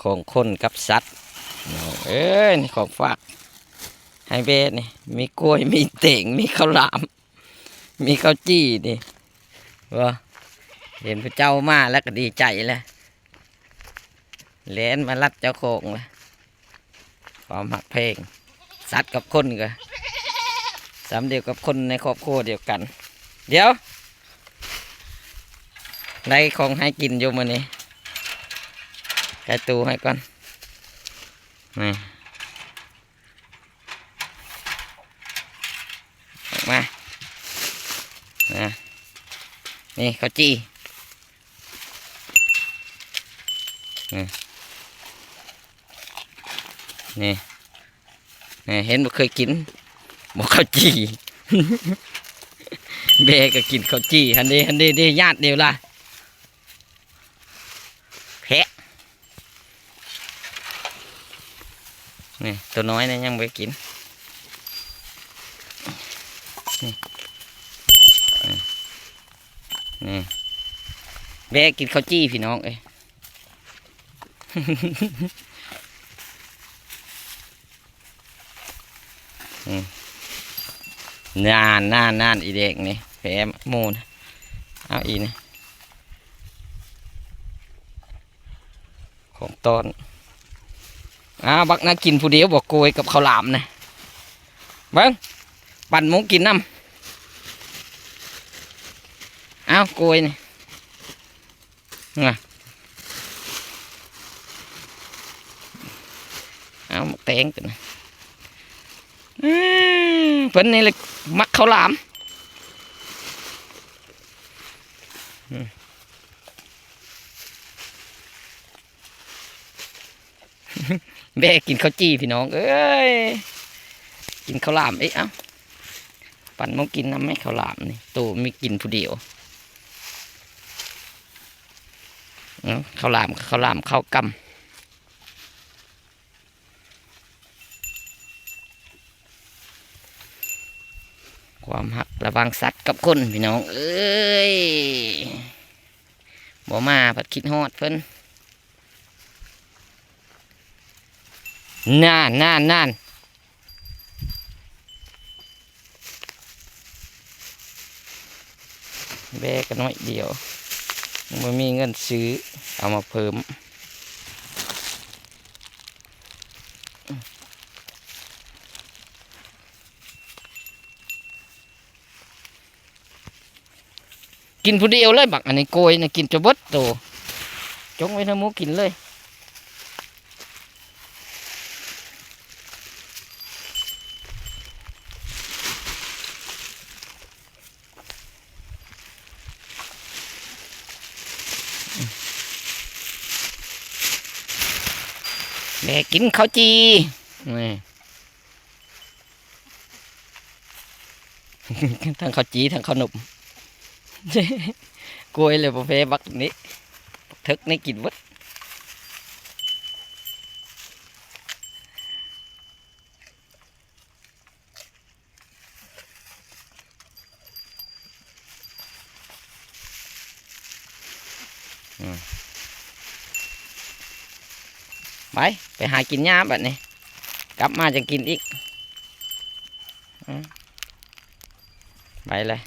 ຂອງຄົນກັບສັດ. ເອີຍ ນີ້ຂອງຝາກໃຫ້ແບນີ້ ມີກ້ວຍ ມີເຕັງ ມີເຂົ້າຫຼາມ ມີເຂົ້າຈີ່ນີ້ ວ່າ ເຫັນພະເຈົ້າມາແລ້ວກໍດີໃຈແລ້ວ ແລ່ນມາລັດເຈົ້າຂອງແລ້ວ. ຄວາມຮັກແພງສັດກັບຄົນກໍສ່ຳດຽວກັບຄົນໃນຄອບຄົວດຽວກັນ. ດຽວ ໄດ້ຂອງໃຫ້ກິນຢູ່ມື້ນີ້ ໄກ່ຕູ້ໃຫ້ກ່ອນ ນີ້ ອອກມາ ນະ ນີ້ເຂົ້າຈີ່ ນີ້ ນີ້ ນີ້ ເຫັນບໍ່ ເຄີຍກິນບໍ່ເຂົ້າຈີ່? ແບກໍກິນເຂົ້າຈີ່ ຫັ້ນເດ ຫັ້ນເດ ເດ ຍາດດຽວລະ ແພະ. ນີ້ ໂຕນ້ອຍນີ້ຍັງບໍ່ໄດ້ກິນ ນີ້ ນີ້ ນີ້ ແບກິນເຂົ້າຈີ່ພີ່ນ້ອງເອີຍ. ອືມ ນານໆໆ ອີແດງນີ້ ແພ້ໝູ່ນະ ເອົາອີນີ້ ຂອງຕ້ອນ. ອ້າວ ບັກນາກິນຜູ້ດຽວບໍ່ ໂກຍກັບເຂົ້າຫຼາມນະ ເບິ່ງ ປັນໝູກິນນຳ ອ້າວ ໂກຍນີ້. ນະ ເອົາໝາກແຕງຕົວນີ້ ອື ເພິ່ນນີ້ແຫຼະມັກເຂົ້າຫຼາມ ອື ແບກິນເຂົ້າຈີ່ພີ່ນ້ອງເອີຍ ກິນເຂົ້າຫຼາມເອະ ເອົ້າ ປັນໝູກິນນຳແມ້ ເຂົ້າຫຼາມນີ້ ໂຕມີກິນຜູ້ດຽວ ເອົ້າ ເຂົ້າຫຼາມ ເຂົ້າຫຼາມ ເຂົ້າກຳ ຄວາມຮັກລະຫວ່າງສັດກັບຄົນ ພີ່ນ້ອງເອີຍ ບໍ່ມາພັດຄິດຮອດເພິ່ນ ນານໆໆ. ແບກໍໜ້ອຍດຽວ ບໍ່ມີເງິນຊື້ ເອົາມາເພີ່ມ ກິນຜູ້ດຽວເລີຍ ບັກອັນນີ້ໂກຍນະ ກິນຈົນເບິດໂຕ ຈົ່ງໄວ້ໃຫ້ໝູກິນເລີຍ. ແມ່ກິນເຂົ້າຈີ່ ນີ້ ທັງເຂົ້າຈີ່ ທັງເຂົ້າໜົມ ກວຍເລີຍບໍ່ແພ້ບັກນີ້ ບັກເຖິກນີ້ກິນເບິດ. ອືມ ໄປ ໄປຫາກິນຫຍ້າບັດນີ້ ກັບມາຈັ່ງກິນອີກ. ອືມ ໄປເລີຍ